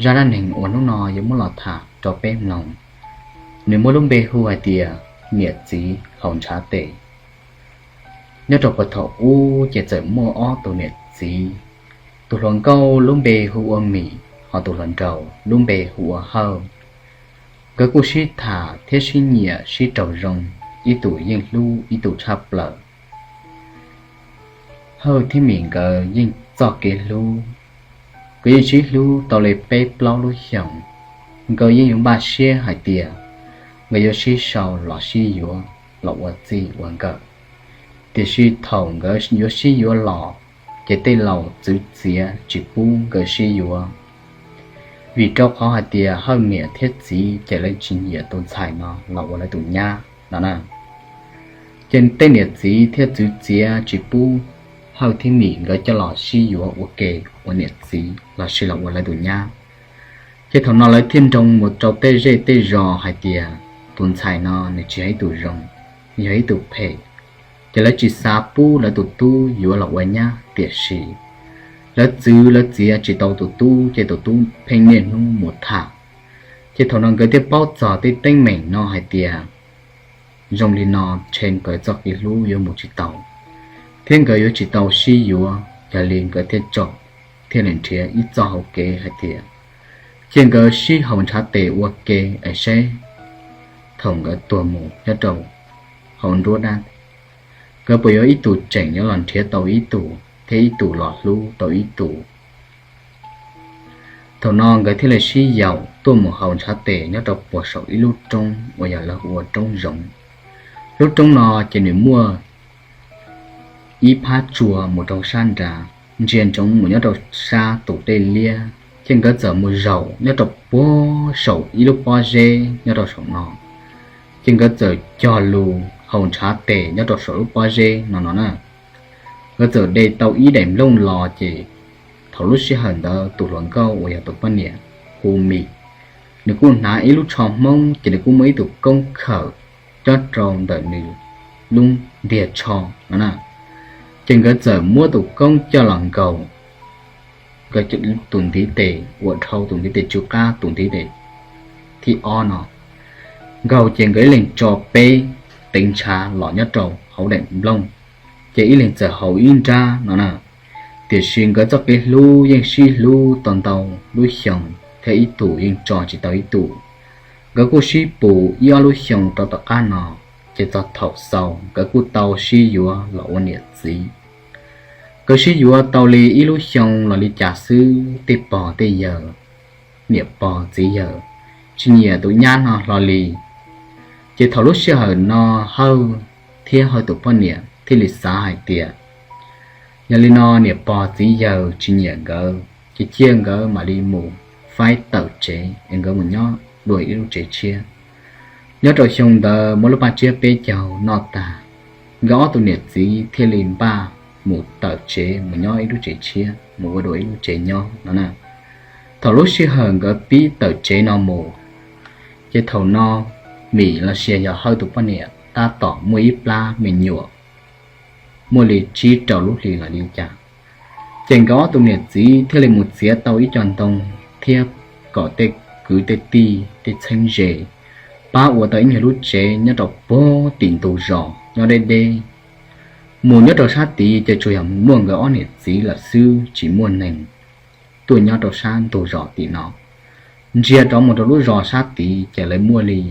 Zaj dab neeg uas hnub no yuav muab los tham rau peb mloog, nws muaj lub npe hu hais tias niam txiv haus ntshav tes. Nyob rau puag thaum ub ces txawm muaj ob tug niam txiv, tus hluas nkauj lub npe hu ua Mim, ho tus hluas nraug lub npe hu ua Hawj. Nkawd kuj sib tham thiab sib nyiam sib raug zoo, ib tug yeej hlub ib tug tshaj plaws. Hawj thiab Mim nkawd yeej txoj kev hlub, nkawd yeej sib hlub tau li peb plaub lub xyoos. Nkawd yeej yuav npaj siab hais tias nkawd yuav sib sau los sib yuav los ua txij ua nkawm. Tiam sis thaum nkawd yuav sib yuav los, ces tej laus txwv txiav tsis pub nkawd sib yuav, vim rau qhov hais tias Hawj niam thiab txiv ces lawv tsis nyiam tus ntxhais no los ua lawv tus nyab no na. Ces tej niam txiv thiaj txwv txiav tsis pub Hawj thiab Mim nkawd coj los sib yuav ua ke ua niam txiv los sis los ua lawv tus nyab. Ces thaum no lawv thiaj nroo mus rau tej zej tej zos hais tias tus ntxhais no nws tsis yog ib tug zoo, yog ib tug phem, ces lawv tsis xav pub lawv tus tub yuav los ua nyab. Tiam sis lawv txwv lawv txiav tsis tau tus tub, ces tus tub pheej niaj hnub mus tham. Ces thaum no nkawd thiaj paub txog tej teeb meem no hais tias zoo li no ntshe nkawd txoj kev hlub yuav mus tsis tau, thiab nkawd yuav tsis tau sib yuav. Yog li nkawd thiaj tsom, thiaj li nrhiav ib txoj hauv kev hais tias cia nkawd sib haus ntshav tes ua ke es seb thaum nkawd tuag mus nyob rau hauv nruab dab, nkawd puas yuav ib tug tseem yuav los nrhiav tau ib tug thiab ib tug los hlub tau ib tug. Thaum no nkawd thiaj li sib yaum tuaj mus haus ntshav tes nyob rau puag saum ib lub roob uas yog lawv hu ua Roob Zoov. Lub roob no ces nws muaj ib phab tsua mus rau sab nrad, ntsia ntsoov mus nyob rau sab tus dej liab. Ces nkawd txawm mus zaum nyob rau puag saum ib lub pob zeb nyob rau saum no, ces nkawd txawm cog lus haus ntshav tes nyob rau saum lub pob zeb no no na. Nkawd txawm de tau ib daim nplooj los, ces thaum lub sij hawm ntawd tus hluas nkauj uas yog tus poj niam hu Mim, nws kuj hnav ib lub tsho Hmoob, ces nws kuj muaj ib tug koob khawm nyob rau ntawm nws lub ntiag tsho no na. Ces nkawd txawm muab tus koob coj los nkaug nkawd tus ntiv tes, ua dhau tus ntiv tes tsw qab, tus ntiv tes thib ob no nkaug, ces nkawd ib leeg tso peb teev ntshav los nyob rau hauv daim nplooj, ces ib leeg txawm haus ib nrab no na. Tiam sis nkawd txoj kev hlub yeej sib hlub tau ntau lub xyoo, thiab ib tug yeej tso tsis tau ib tug. Nkawd kuj sib pus ib ob lub xyoo rau tom qab no, ces txog thaum xaus nkawd kuj tau sib yuav los ua niam txiv. Nkawd sib yuav tau li ib lub xyoo los li cas xwb, tej pog tej yawg, niam pog txiv yawg tsis nyiam tus nyab no hlo li. Ces thaum lub sij hawm no Hawj thiab Hawj tus poj niam thiaj li xav hais tias yog li no niam pog txiv yawg tsis nyiam nkawd, ces cia nkawd mam li mus faib tawm tsev es nkawd mus nyob dua ib lub tsev tshiab. Nyob rau xyoo ntawd muaj lub paj tsiab peb caug noj tag, nkawd ob tug niam txiv thiaj li npaj mus tawm tsev mus nyob ib lub tsev tshiab, mus ua dua ib lub tsev nyob no na. Thaum lub sij hawm nkawd pib tawm tsev no mus, ces thaum no Mim los sis yog Hawj tus poj niam tab tom muaj ib plab me nyuam muaj li tsib rau lub hlis los li cas. Ces nkawd ob tug niam txiv thiaj li mus txiav tau ib co ntoo thiab kom tej kwv tej tij tej txheeb ze pab ua tau ib nyuag lub tsev nyob rau puag tim ntug zos nyob deb deb. Mus nyob rau sab tid ces tsuas yog muaj nkawd ob niam txiv lawm xwb, tsis muaj neeg tuaj nyob rau sab ntug zos tim no. Ntsia rov mus rau lub zos sab tid ces lawv muaj li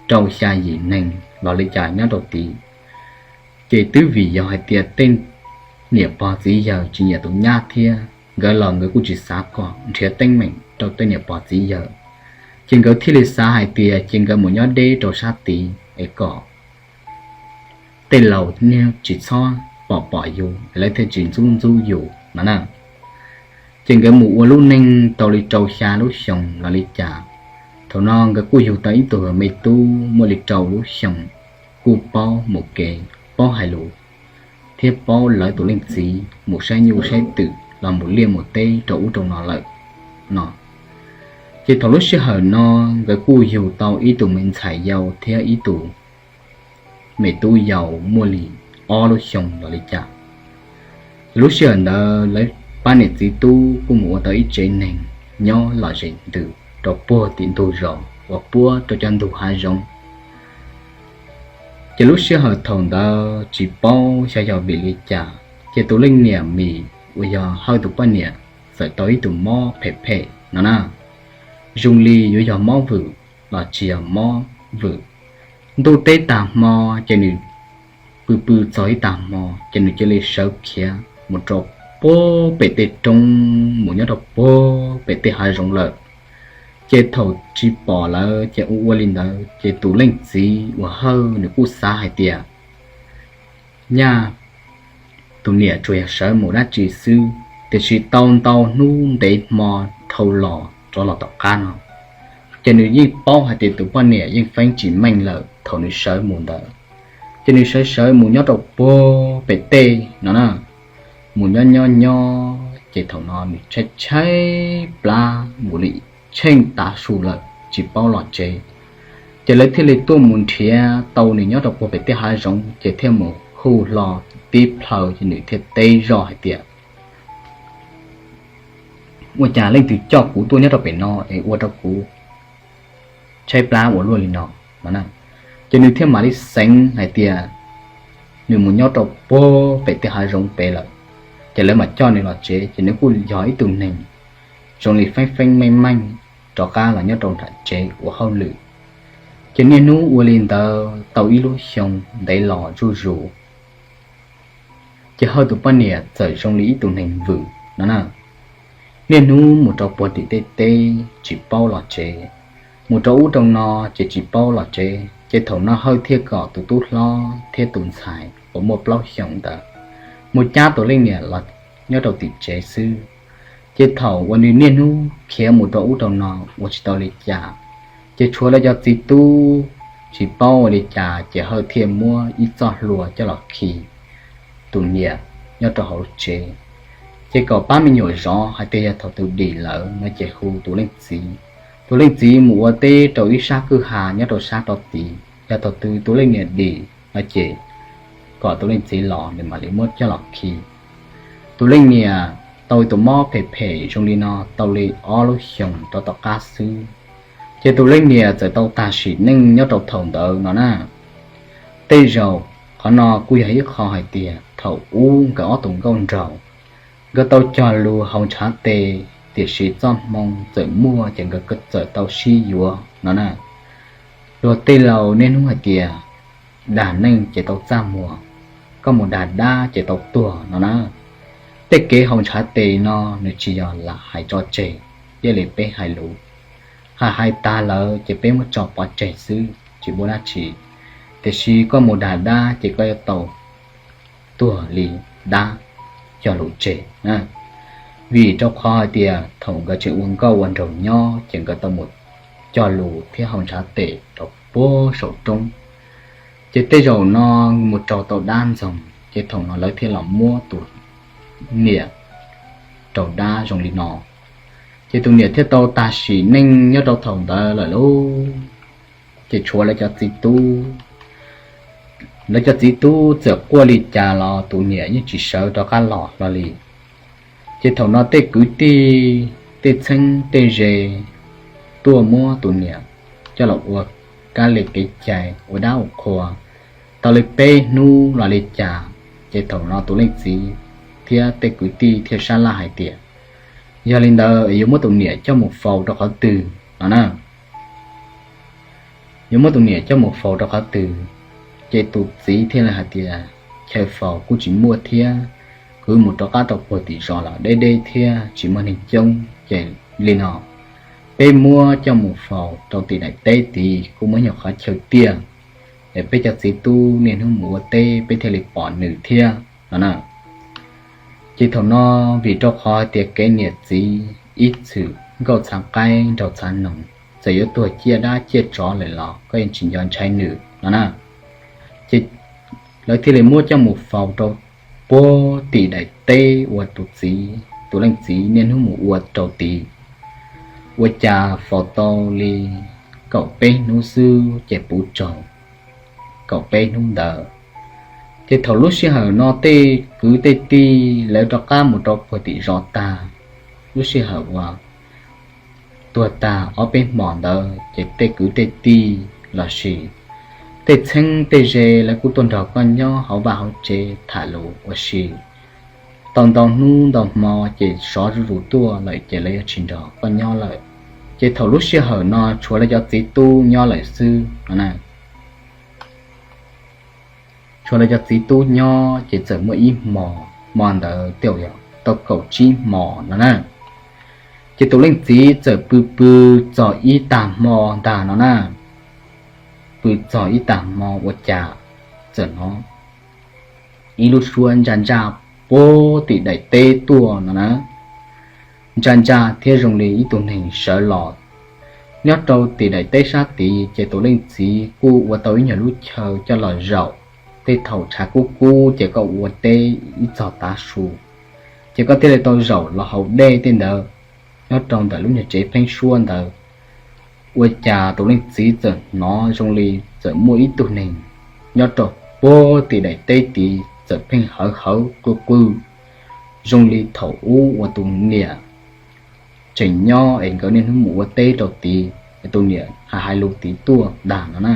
rau xya yim neeg los li cas nyob rau tid. Ces twb vim yog hais tias tej niam pog txiv yawg tsis nyiam tus nyab thiab, nkawd los nkawd kuj tsis xav kom nrhiav teeb meem rau tej niam pog txiv yawg. Ces nkawd thiaj li xav hais tias ces nkawd mus nyob deb rau sab tid es kom tej laus niag tsis txhob pom pom yus, lawv thiaj tsis ntxub ntxub yus no na. Ces nkawd mus ua lub neej tau li rau xya lub xyoo los li cas. Thaum no nkawd kuj yug tau ib tug me tub muaj li rau lub xyoo, kuj paub mus kev, paub hais lus, thiab paub lawv tus leej txiv mus saib nyuj saib twm los mus liaj mus teb rau ub rau no lawm no. Ces thaum lub sij hawm no nkawd kuj yug tau ib tug me ntxhais yau thiab ib tug me tub yau muaj li ob lub xyoo los li cas. Lub sij hawm ntawd lawv pab niam txiv tub kuj mus ua tau ib tsev neeg, nyob lom zem ntws rau puag tim ntug zos uas puab rau cov ntug hav zoov. Ces lub sij hawm thaum ntawd tsis paub xyov yog vim li cas ces tus leej niam Mis uas yog Hawj tus poj niam txawm tau ib tug mob phem phem no na, zoo li yuav yog mob vwm los tsis yog mob vwm. Ntuj teb tag hmo ces nws pw pw txog ib tag hmo ces nws cia li sawv khiav mus rau puag pem tej roob, mus nyob rau puag pem tej hav zoov lawm. Ces thaum tsis pom lawm ces ua ua li ntawd ces tus leej txiv uas Hawj nws kuj xav hais tias nyaj tus niam tsuas yog sawv mus dab tsi xwb, tiam sis tau ntau hnub ntev hmo dhau los rov los tom qab no ces nws yeej paub hais tias tus poj niam yeej feeb tsis meej lawm thaum nws sawv mus ntawd. Ces nws sawv sawv mus nyob rau puag pem tej no na, mus nyob nyob nyob ces thaum no nws tshaib tshaib plab mus li tsheej tav su lawm tsis paub los tsev. Ces lawv thiaj li tuaj mus nrhiav tau nws nyob rau puag pem tej hav zoov ces thiaj mus hu hlo tib plhaw ces nws thiaj teb zoj hais tias ua cas leej twg coj kuv tuaj nyob rau pem no es ua rau kuv tshaib plab ua luaj li no no na. Ces nws thiaj mam li xeev hais tias nws mus nyob rau puag pem tej hav zoov pem lawm, ces lawv mam coj nws los tsev ces nws kuj yog ib tug neeg zoo li feeb feeb meej meej rov qab los nyob rau nram tsev ua hauj lwm. Ces niaj hnub ua li ntawd tau ib lub xyoo ntev los zuj zus, ces Hawj tus poj niam txawm zoo li ib tug neeg vwm no na. Niaj hnub mus rau puag tim tej teb tsis paub los tsev, mus rau ub rau no ces tsis paub los tsev. Ces thaum no Hawj thiaj kom tus tub hlob thiab tus ntxhais uas muaj plaub xyoos ntawd mus cab tus leej niam los nyob rau tim tsev xwb. Ces thaum uas nws niaj hnub khiav mus rau ub rau no ua tsis tau li cas, ces tshuav lawv cov txiv tub tsis paub ua li cas ces Hawj thiaj muab ib txoj hlua coj los khi tus niam nyob rau hauv tsev, ces kom pab me nyuam zov hais tias yog thaum tus dim lawm no ces hu tus leej txiv. Tus leej txiv mus ua teb rau ib sab kwj ha nyob rau sab rau tid, yog thaum twg tus leej niam dim no ces kom tus leej txiv los nws mam li muab coj los khi. Tus leej niam tau tus mob phem phem zoo li no tau li ob lub xyoos rov tom qab xwb, ces tus leej niam txawm tau tag sim neej nyob rau thaum ntawd no na. Tej zaum qhov no kuj yog ib qho hais tias thaum ub nkawd ob tug nkauj nraug, nkawd tau cog lus haus ntshav tes, tiam sis txoj hmoo txawm muaj ces nkawd txawm tau sib yuav no na. Luag tej laus niaj hnub hais tias dag neeg ces tau txaj muag, koj mus dag dab ces tau tuag no na. Tej kev haus ntshav tes no nws tsis yog lam hais tso tseg, thiaj li peb hais lus, hais hais tas lawm ces peb muab tso pov tseg xwb tsis muaj dab tsi, tiam sis koj mus dag dab ces koj yuav tau tuag li dab cog lus tseg na. Vim rau qhov hais tias thaum nkawd tseem ua nkauj ua nraug nyob ces nkawd tau mus cog lus thiab haus ntshav tes rau puag saum roob, ces tej zaum no mus raug tau dab ntxoog ces thaum no lawv thiaj los muab tus niam raug dab zoo li no. Ces tus niam thiaj tau tag sim neej nyob rau thaum ntawd lawm lauj. Ces tshuav lawv cov txiv tub, lawv cov txiv tub txawm quaj li cas los tus niam yeej tsis sawv rov qab los hlo li. Ces thaum no tej kwv tij, tej txheeb tej ze tuaj muab tus niam coj los ua kab li kev cai ua dab ua qhua tau li peb hnub los li cas, ces thaum no tus leej txiv thiab tej kwv tij thiaj sab laj hais tias yog li ntawd yuav muab tus niam coj mus faus rau qhov twg no na. Yuav muab tus niam coj mus faus rau qhov twg? Ces tus txiv thiaj li hais tias chaw faus kuj tsis muaj thiab, kwv mus rov qab rau puag tim zos los deb deb thiab tsis muaj neeg coob, ces li no peb muab coj mus faus rau tim daim teb tid kuj muaj nyuag qhov chaw tiaj, es peb cov txiv tub niaj hnub mus ua teb peb thiaj li pom nws thiab no na. Ces thaum no vim rau qhov tias kev niam txiv ib txwm nkauj txhav qaib nraug txhav noog, txawm yuav tuag ciaj dab ciaj tsov lawm los koj yeej tsis nco ntshai nws no na. Ces lawv thiaj li muab coj mus faus rau puag tim daim teb uas tus txiv, tus leej txiv niaj hnub mus ua rau tid. Ua cas faus tau li kaum peb hnub xwb ces puv tsaug kaum peb hnub ntawd. Ces thaum lub sij hawm no tej kwv tej tij lawv rov qab mus rau puag tim zos tag, lub sij hawm uas tuag tag ob peb hmos ntawd ces tej kwv tej tij los sis tej txheeb tej ze lawv kuj tuaj nrog koj nyob hauv vaj hauv tsev tham lus ua si. Tau ntau hnub ntau hmo ces sov zuj zus tuaj lawm ces lawv yuav tsis nrog koj nyob lawm. Ces thaum lub sij hawm no tshuav lawv cov txiv tub nyob lawm xwb no na. Tshuav lawv cov txiv tub nyob ces txawm muaj ib hmo, hmo ntawd tej zaum tau kaum tsib hmos no na. Ces tus leej txiv txawm pw pw txog ib tag hmo ntag no na. Pw txog ib tag hmo ua cas txawm hnov ib lub suab ntsaj ntsaj puag tim daim teb tuaj no na. Ntsaj ntsaj thiab zoo li ib tug neeg sawv los. Nyob rau tim daim teb sab tid ces tus leej txiv kuj ua tau ib nyuag lub chaw coj los zaum. Tej thaum tshav kub kub ces koj ua teb ib txog tav su, ces koj thiaj li tau zaum los haus dej tej ntawd nyob rau ntawm lub nyuag tsev pheeb suab ntawd. Ua cas tus leej txiv txawm hnov zoo li txawm muaj ib tug neeg nyob rau puag tim daim teb tid txawm pheej hawv hawv qw qw, zoo li thaum ub uas tus niam tseem nyob es nkawd niaj hnub mus ua teb rau tid, tus niam hais hais lus tid tuaj ntag no na.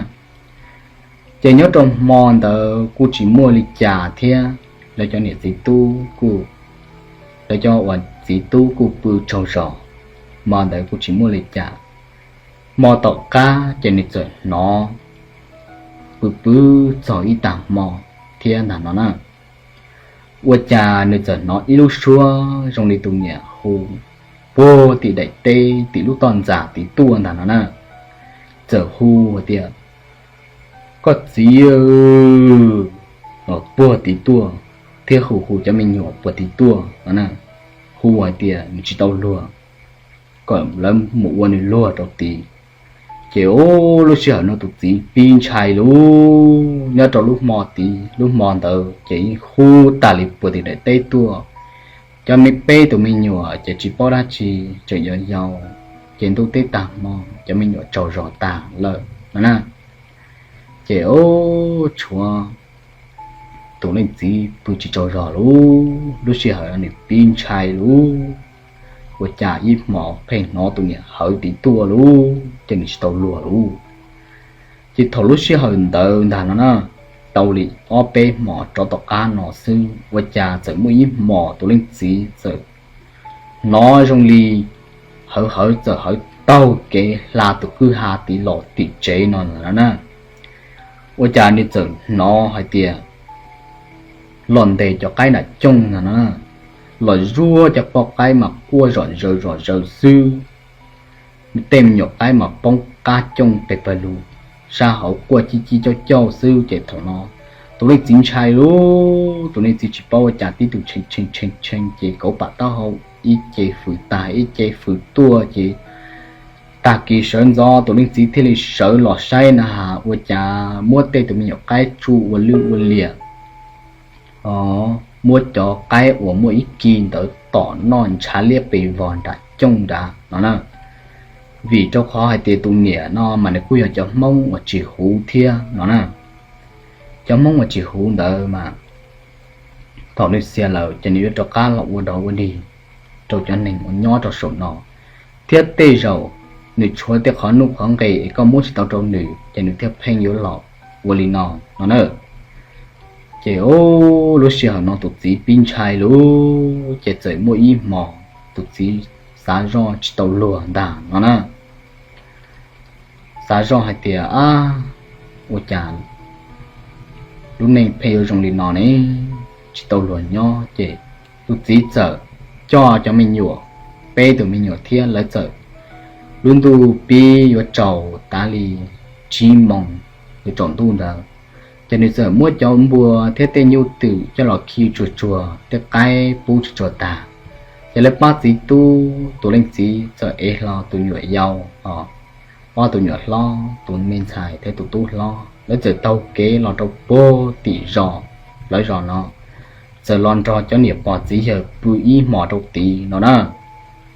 Ces nyob rau hmo ntawd kuj tsis muaj li cas thiab, lawv cov niam txiv tub kuj, lawv cov uas txiv tub kuj pw tsaug zog, hmo ntawd kuj tsis muaj li cas. Hmo tom qab ces nws txawm hnov pw pw txog ib tag hmo thiab ntag no na. Ua cas nws txawm hnov ib lub suab zoo li tus niam hu puag tim daim teb tim lub toj ntxas tid tuaj ntag no na. Txawm hu hais tias, koj txiv, puag tid tuaj, thiab hu hu cov me nyuam puag tid tuaj no na. Hu hais tias nws tsis tau luag, kom lawv mus ua nws luag rau tid. Ces lub sij hawm no tus txiv pib ntshai lauj, nyob rau lub hmo tid, lub hmo ntawd ces yeej hu tas li puag tim daim teb tuaj. Cov me peb tus me nyuam ces tsis paub dab tsi, tseem yau yau, ces ntuj teb tag hmo cov me nyuam tsaug zog tag lawm no na. Ces tshuav tus leej txiv pw tsis tsaug zog lauj, lub sij hawm no nws pib ntshai lauj. Ua cas ib hmos pheej hnov tus niam hawv tid tuaj lauj, ces nws tsis tau luag lauj. Ces thaum lub sij hawm ntawd ntag no na, tau li ob peb hmos rov tom qab no xwb, ua cas txawm muaj ib hmos tus leej txiv txawm hnov zoo li hawv hawv txawm hawv taug kev hla tus kwj ha tid los tim tsev no na. Ua cas nws txawm hnov hais tias los ntes cov qaib nram cooj no na, los zuaj cov poj qaib mas quaj zom zaws zom zaws xwb. Tej me nyuam qaib mas poob qab cooj pes pawg lug, sab hauv quaj cib cib cauj cauj xwb. Ces thaum no tus leej txiv ntshai lauj, tus leej txiv tsis paub ua cas tib tug tshee tshee tshee ces kauv pam taub hau ib ce fws tag ib ce fws tuaj ces tag kis sawv ntxov tus leej txiv thiaj li sawv los saib na has ua cas muab tej tus me nyuam qaib tsuj ua lwj ua liam, muab cov qaib uas muaj ib ki ntawd tom noj ntshav liab pes vog nram cooj nrad no na. Vim rau qhov hais tias tus niam no mas nws kuj yog cov Hmoob uas tsis huv thiab no na. Cov Hmoob uas tsis huv ntawd mas thaum nws xias lawm ces nws yuav rov qab los ua dog ua dig rau cov neeg uas nyob rau saum no, thiab tej zaum nws tshuav tej qhov nuj qhov nqi es koj muab tsis tau rau nws ces nws thiaj pheej yuav los ua li no no na. Ces lub sij hawm no tus txiv pib ntshai lauj, ces txawm muaj ib hmos tus txiv xav zoj tsis tau luag ntag no na. Xav zoj hais tias, ab, ua cas lub neej pheej yuav zoo li no ne, tsis tau luag nyob. Ces tus txiv txawm coj cov me nyuam, peb tus me nyuam thiab lawv txawm, lub ntuj pib yuav tsaus tas li tsib moos yuav tsaus ntuj ntawd, ces nws txawm muab cov npua thiab tej nyuj twm coj los khi tsuag tsuag, tej qaib pub tsuag tsuag tag, ces lawv pab txiv tub, tus leej txiv txawm ev hlo tus nyuam yau, ob tus nyuam hlob, tus me ntxhais thiab tus tub hlob, lawv txawm taug kev los rau puag tim zos, lawv zos no, txawm los nrog cov niam pog txiv yawg pw ib hmos rau tid no na.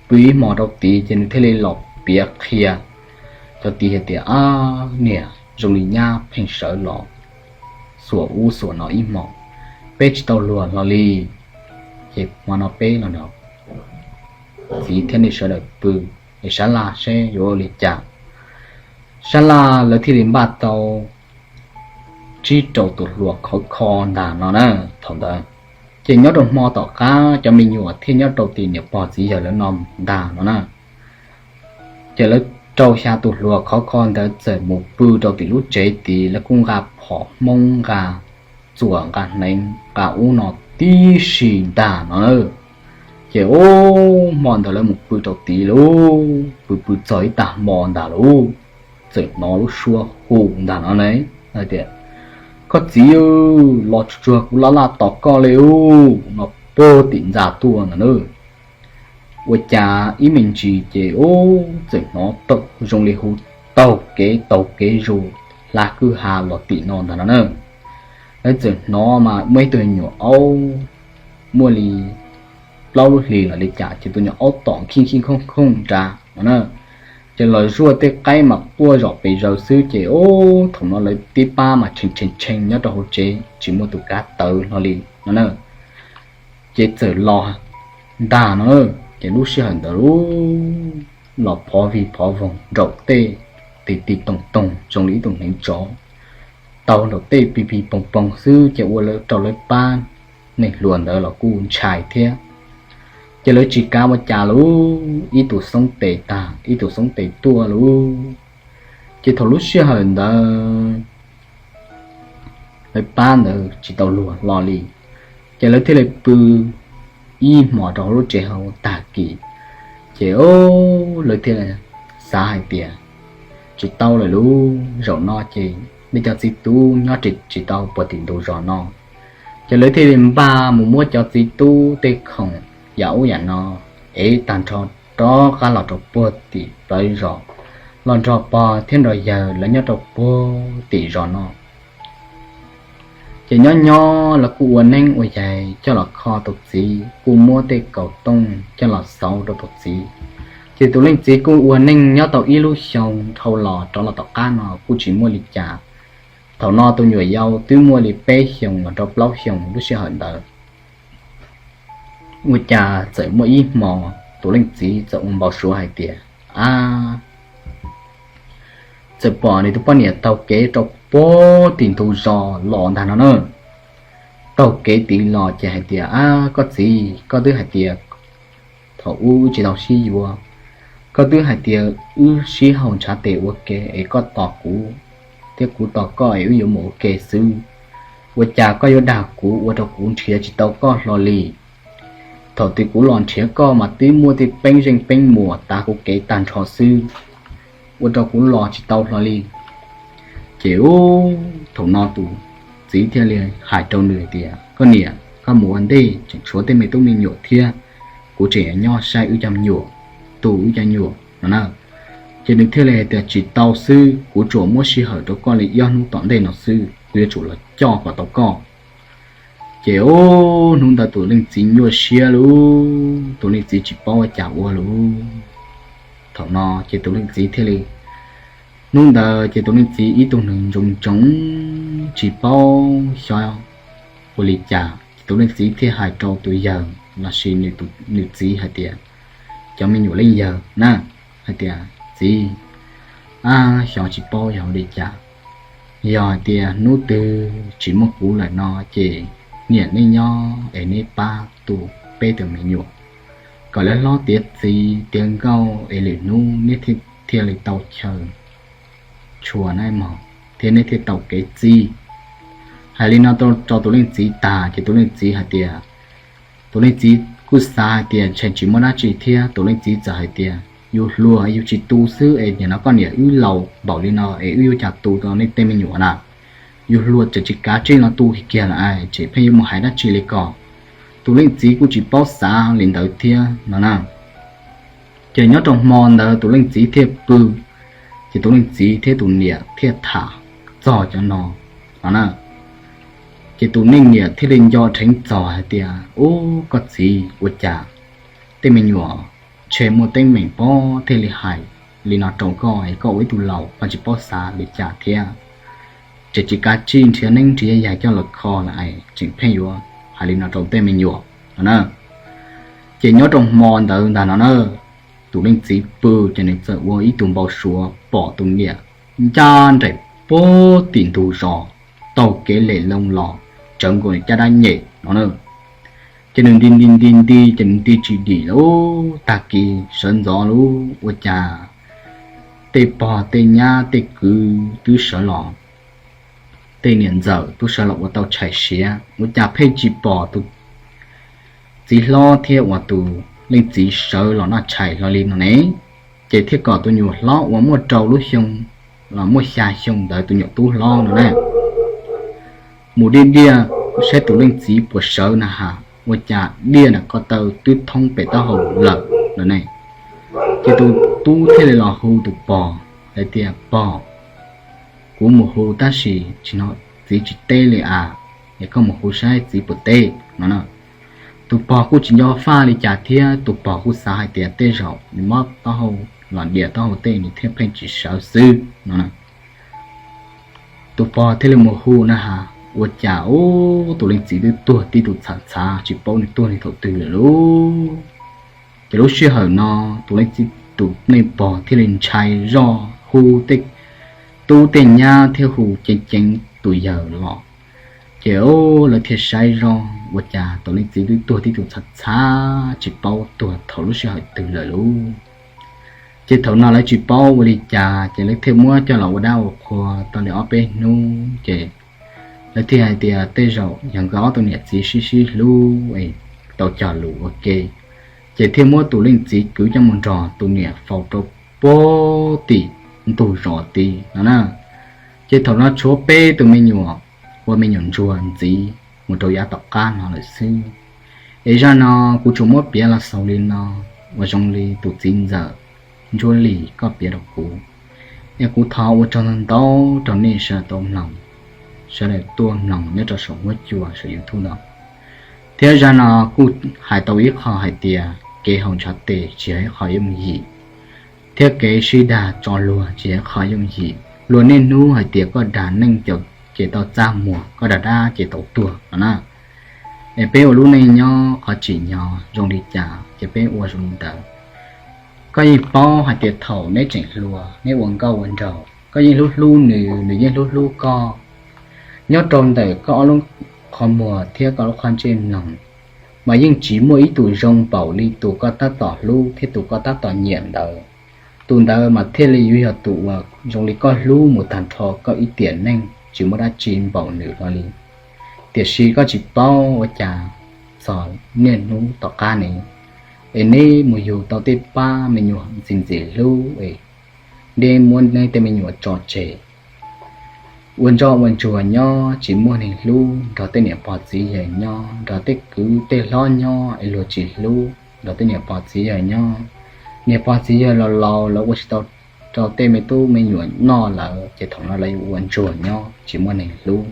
Pw ib hmos rau tid ces nws thiaj li los piav qhia cov tid hais tias, ab niam, zoo li nyab pheej sawv los xuas ub xuas no ib hmos, peb tsis tau luag hlo li. Ces hmo no peb los nrog txiv thiab nej sawv daws pw, es sab laj seb yuav ua li cas. Sab laj lawv thiaj li npaj tau tsib rau tus hluas khov kho ntag no na. Thaum ntawd ces nyob rau hmo tom qab cov me nyuam thiaj nyob rau tim niam pog txiv yawg lawv no ntag no na. Ces lawv rau xya tus hluas khov kho ntawd txawm mus pw rau tim lub tsev tid, lawv kuj nqa phom hmoob nqa txuas nqa hneev nqa ub no tib si ntag no na. Ces ub, hmo ntawd lawv mus pw rau tid lauj, pw pw txog ib tag hmo ntag lauj, txawm hnov lub suab hu ntag no ne, hais tias, Koj txiv, los tsuag tsuag kuv laj laj tos koj li ub, no puag tim ntxa tuaj ntag na. Ua cas ib me ntsis ces ub, txawm hnov tau zoo li hu taug kev taug kev zus, hla kwj ha los tim no ntag no na. Lawv txawm hnov mas muaj ib tug nyuam aub muaj li plaub lub hlis los li cas ces tus nyuam aub tom khij khij khooj khooj nrad no na. Ces los zuaj tej qaib mas quaj zom pes zaws xwb ces ub, thaum no lawv tib pab mas tshee tshee tshee nyob rau hauv tsev tsis muaj tus kav tawv hlo li no na. Ces txawm los ntag no, ces lub sij hawm ntawd los phov vig phov voog nraum tej, ti ti toog toog zoo li ib tug hneev tsov tau nraum tej pig pig poog poog xwb ces ua rau lawv pab neeg hluas ntawd los kuj ntshai thiab. Ces lawv tsis kav ua cas lauj, ib tug xoob tes tag ib tug xoob tes tuaj lauj. Ces thaum lub sij hawm ntawd lawv pab ntawd tsis tau luag hlo li, ces lawv thiaj li pw ib hmos rau hauv lub tsev hauv tag kis. Ces lawv thiaj xav hais tias, Tsis tau lawm lauj, zaum no ces nej cov txiv tub nyob tsis tau puag tim ntug zos no. Ces lawv thiaj li npaj mus muab cov txiv tub tej khoom yam ub yam no ev tag nrho rov qab los rau puag tim plawv zos, los nrog pog thiab nrog yawg lawv nyob rau puag tim zos no. Ces nyob nyob los kuj ua neeb ua yaig coj los kho tus txiv, kuj muab tej kaus tooj coj los xauv rau tus txiv. Ces tus leej txiv kuj ua neej nyob tau ib lub xyoo dhau los rov los tom qab no kuj tsis muaj li cas. Thaum no tus nyuam yau twb muaj li peb xyoos los rau plaub xyoos lub sij hawm ntawd. Ua cas txawm muaj ib hmo tus leej txiv txawm ua npau suav hais tias, a, txawm pom nws tus poj niam taug kev rau puag tim ntug zos los ntag no na. Taug kev tid los ces hais tias, A, koj txiv, koj twb hais tias thaum ub wb tsis tau sib yuav, koj twb hais tias wb sib haum ntshav tes ua ke es koj tos kuv thiab kuv tos koj es wb yuav mus ua ke xwb. Ua cas koj yuav dag kuv ua rau kuv nrhiav tsis tau koj hlo li? Thaum twg kuv los nrhiav koj mas twb muaj tej peeb zeej peeb muas tav kuv kev tag nrho xwb, ua rau kuv los tsis tau hlo li. Ces ub, thaum no tus txiv thiaj li hais rau nws tias, Koj niam, koj mus ua ntej, tseem tshuav tej me tub me nyuam thiab, kuv tseem yuav nyob saib wb cov me nyuam, tu wb cov nyuam no na. Ces nws thiaj li hais tias, Tsis tau xwb, kuv tsuas muab sij hawm rau koj li ob hnub tom ntej no xwb, kuv yuav tsum los coj kom tau koj. Ces ub, hnub ntawd tus leej txiv nyuaj siab lauj, tus leej txiv tsis paub ua cas ua lauj. Thaum no ces tus leej txiv thiaj li, hnub ntawd ces tus leej txiv ib tug neeg ntsoov ntsoov tsis paub xyov ua li cas, ces tus leej txiv thiaj hais rau tus yawg lossis nws txiv hais tias, cov me nyuam leej yawg na, hais tias, Txiv, a, xyov tsis paub yog ua li cas, yog hais tias hnub twg tsis muaj kuv lawm no ces niam nej nyob es neb pab tu peb tus me nyuam kom lawv hlob tiav txiv tiav nkauj es lwm hnub neb thiaj li tau chaw tshua na mog, thiab neb thiaj tau kev txib. Hais li no rau tus leej txiv tas ces tus leej txiv hais tias, tus leej txiv kuj xav hais tias ntshe tsis muaj dab tsi thiab, tus leej txiv txawm hais tias, Yus hluas yus tsis tu xwb es nim no koj niam wb laus npaum li no es wb yuav cas tu tau nej tej me nyuam na? Yus hluas tseem tsis kav tsij los tu kiag lawm es tseem pheej yuav mus hais dab tsi li ko? Tus leej txiv kuj tsis paub xav li ntawd thiab no na. Ces nyob rau hmo ntawd tus leej txiv thiaj pw, ces tus leej txiv thiab tus niam thiaj tham txog cov no no na. Ces tus leej niam thiaj li nco dheev txog hais tias, Ub, koj txiv, ua cas tej me nyuam ntshe muaj teeb meem pob thiaj li hais li no rau koj es koj ua ib tug laus koj tsis paub xav li cas thiab? Tseem tsis kav tsij nrhiav neeb nrhiav yaig coj los kho lawm es tseem pheej yuav hais li no rau tej me nyuam no na. Ces nyob rau hmo ntawd ntag no na, tus leej txiv pw ces nws txawm ua ib tug npau suav pom tus niam ncaj nraim puag tim ntug zos taug kev lem loo los tsawv nkaus caj dab nyem no na. Ces nws nti nti nti nti ces nws nti tsis dim lub tag kis sawv ntxov lub ua cas tej pog tej nyab tej kwv twb sawv los, tej niam ntxawm twb sawv los ua tau tshais siav ua cas pheej tsis pom tus txiv hlob thiab uas tus leej txiv sawv los noj tshais hlo li no ne. Ces thiaj kom tus nyuam hlob uas muaj rau lub xyoo los muaj xya xyoo ntawd tus nyuam tub hlob no na mus diaj diaj saib tus leej txiv puas sawv na has ua cas diaj na ko taw twb thoob pem taub hau lawm no ne. Ces tus tub thiaj li los hu tus pog hais tias, Pog, kuv mus hu tab sis tsis hnov txiv tsis teb li as, es koj mus hu saib txiv puas teb no na. Tus pog kuj tsis nco faj li cas thiab tus pog kuj xav hais tias tej zaum nws mob taub hau los dias taub hau tej nws thiaj pheej tsis sawv xwb no. Tus pog thiaj li mus hu na has ua cas ub tus leej txiv twb tuag tib tug txhav txhav tsis paub nws tuag li thaum twg lawm lauj. Ces lub sij hawm no tus leej txiv tus nej pog thiaj li ntshai zoj hu tej tub tej nyab thiab hu ceev ceev tus yawg los. Ces lawv thiaj saib zoj ua cas tus leej txiv twb tuag tib tug txhav txhav tsis paub tuag thaum lub sij hawm twg lawm lauj. Ces thaum no lawv tsis paub ua li cas ces lawv thiaj muab coj los ua dab ua qhua tau li ob peb hnub ces lawv thiaj hais tias tej zaum yog nkawd ob tug niam txiv sib sib hlub es tau cog lus ua ke, ces thiaj muab tus leej txiv kwv coj mus nrog tus niam faus rau puag tim ntug zos tid no na. Ces thaum no tshuav peb tus me nyuam ua me nyuam ntsuag ntxiv mus rau yav tom qab no lawm xwb. Es zaj no kuv tsuas muab piav los xaus li no, uas zoo li tus txiv ntxawm Ntsuab Lis koj piav rau kuv, es kuv thov ua tsaug ntau ntau rau nej sawv daws tau mloog, sawv daws tuaj mloog nyob rau saum huab cua saum YouTube no. Thiab zaj no kuj hais tau ib qho hais tias kev haus ntshav tes tsis yog ib qho yooj yim, thiab kev sib dag tso luag tsis yog ib qho yooj yim. Luag niaj hnub hais tias koj dag neej ces tau txaj muag, koj dag dab ces tau tuag no na. Es peb ua lub neej nyob qhov tsim nyog zoo li cas ces peb ua zoo li ntawd. Koj yeej paub hais tias thaum neb tseem hluas neb ua nkauj ua nraug koj yeej hlub hlub nws, nws yeej hlub hlub koj. Nyob rau ntawm koj ob lub qhov muag thiab koj lub qhov ntsej mloog, mas yeej tsis muaj ib tug zoo npaum li tus koj tab tom hlub thiab tus koj tab tom nyiam ntawd. Tus ntawd mas thiaj li yuav yog tus uas zoo li koj hlub mus tag nrho koj ib tiam neej tsis muaj dab tsi npaum nws hlo li. Tiam sis koj tsis paub ua cas txog niaj hnub tom qab ne, es neb mus yug tau tej pab me nyuam ntxim ntxim hlub es neb muab neb tej me nyuam tso tseg ua ntsoj ua ntsuag nyob tsis muaj neeg hlub, nrog tej niam pog txiv yawg nyob, nrog tej kwv tej hlob nyob es luag tsis hlub, nrog tej niam pog txiv yawg nyob. Niam pog txiv yawg laus laus lawv ua tsis tau rau tej me tub me nyuam noj lawm ces thaum no lawv yuav ua ntsuag nyob tsis muaj neeg hlub.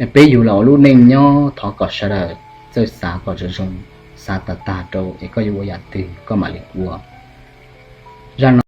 Es peb yug los ua lub neej nyob thov kom sawv daws txawj xav kom zoo zoo, xav tag tag rau es koj yuav ua yam twg koj mam li ua. Zaj no